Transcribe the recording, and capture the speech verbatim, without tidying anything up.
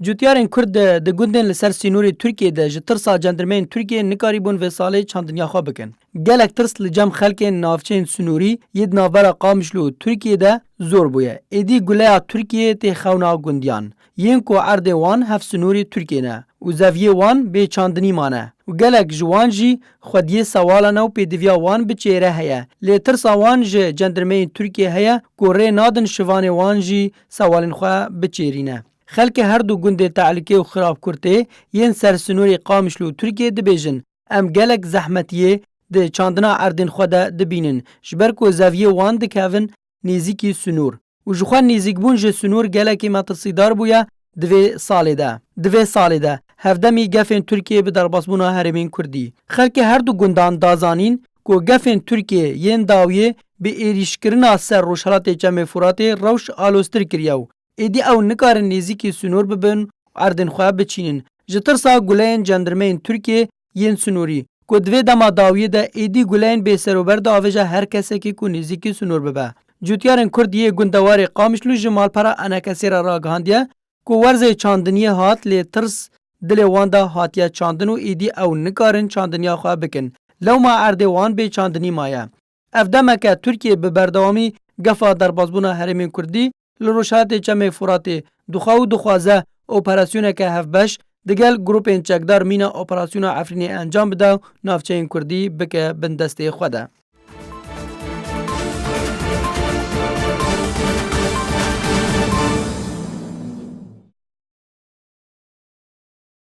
Cotyarên Kurd di, di gundên li ser sînorê Tirkiyê de ji tirsa cendirmeyên Tirkiyê nikarîbûn vê salê çandiniya xwe bikin. Gelek tirs li cem xelkên navçeyên sînorî yê di navbera Qamişlo û Tirkiyê de zor bûye. Êdî guleya Tirkiyê tê xewna gundiyan, yên ku erdê wan hevsînorî Tirkiyê ne û zeviyê wan bê çandinî mane û gelek ji wan jî xwediyê sewala ne û pêdiviya wan bi çêre heye. Lê tirsa wan ji cendirmeyên Tirkiyê heye ku rê nadin şivanê wan jî sewalên xwe biçêrîne. Xelkê her du gundê Tehlike û Xirabkurtê yên ser sînorê Qamişlo û Tirkiyê dibêjin, em gelek zehmetiyê di çandina erdên xwe de dibînin, ji ber ku zeviyê wan dikevin nêzîkî sînor û ji xwe nêzîkbûn ji sînor gelekî metirsîdar bûye di vê salê de. Di vê salê de hevdemî gefên Tirkiyê bi derbasbûna herêmên Kurdî. Xelkê her du gundan da zanîn ku gefên Tirkiyê yên dawiyê bi êrîşkirina ser rojhelatê Çemê Furatê rewş aloztir kiriye û êdî ew nikarin nêzîkî sînor bibin û erdên xwe biçînin. Ji tirsa guleyên cendirmeyên Tirkiyê yên sînorî ku di vê dema dawiyê de êdî guleyên bêserober diavêje her kesekî ku nêzîkî sînor bibe. Cotyarên Kurd yê gundewarê Qamişlo ji malpera Enekesê re ragihandiye ku werzê çandiniyê hat, lê tirs dilê wan de hatiye çandin û êdî ew nikarin çandiniya xwe bikin. Lewma erdê wan bê çandinî maye. Ev demeke Tirkiye bi berdewamî gefa derbasbûna herêmên Kurdî li rojhelatê Çemê Furatê dixwe û dixwaze operasyoneke hevbeş digel grûpên çekdar mîna operasyona Efrînê encam bide û navçeyên Kurdî bike bin destê xwe de.